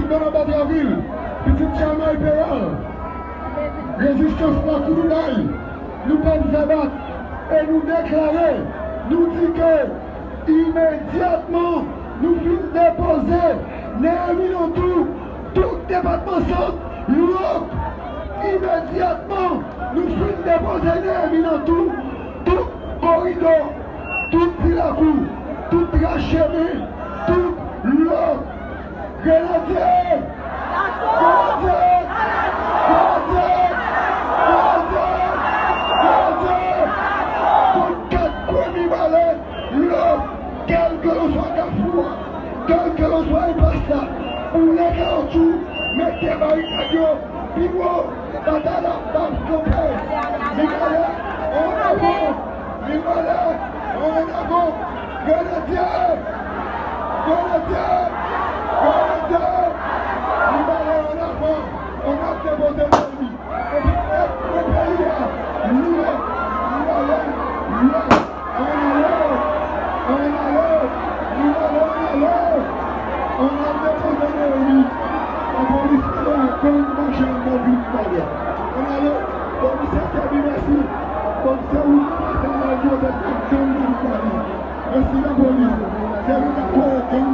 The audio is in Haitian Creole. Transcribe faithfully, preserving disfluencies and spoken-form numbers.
Nan Batravil, pitit Chanmay Peral, rezistans la koudouday, nou p ap fè bak, e nou deklare, nou di ke imedyatman nou fin depoze Neyemi nan tou, tout depatman Sant, Lòk, imedyatman nou fin depoze Neyemi nan tou, tout koridò, tout ti lakou, tout tras chemen, tout Lòk, Grenadye! Grenadye! Grenadye! Grenadye! Grenadye! Pou kat kwen Mibalè, Lòk, kèlkelanswa kafou a, kèlkelanswa enpas la, boule kawotchou, mete barikad yo pi wo, batay la p ap kanpe. Mibalè, an avan! Mibalè, an avan! Grenadye! Grenadye! Grenadye! Mibalè, an avan! An ap depoze Neyemi! Epi, e, e peyi a! Lòk! Mibalè! Lòk! Ann ale! Ann ale! Mibalè, ann ale! Ann ap depoze Neyemi! Lapolis pa la, gang mache anba vin Mibalè! Ann ale! Komisè Sèbi, mèsi! Komisè Wood, pase anba vin Mibalè! Mèsi lapolis! Sèbi dakò, gang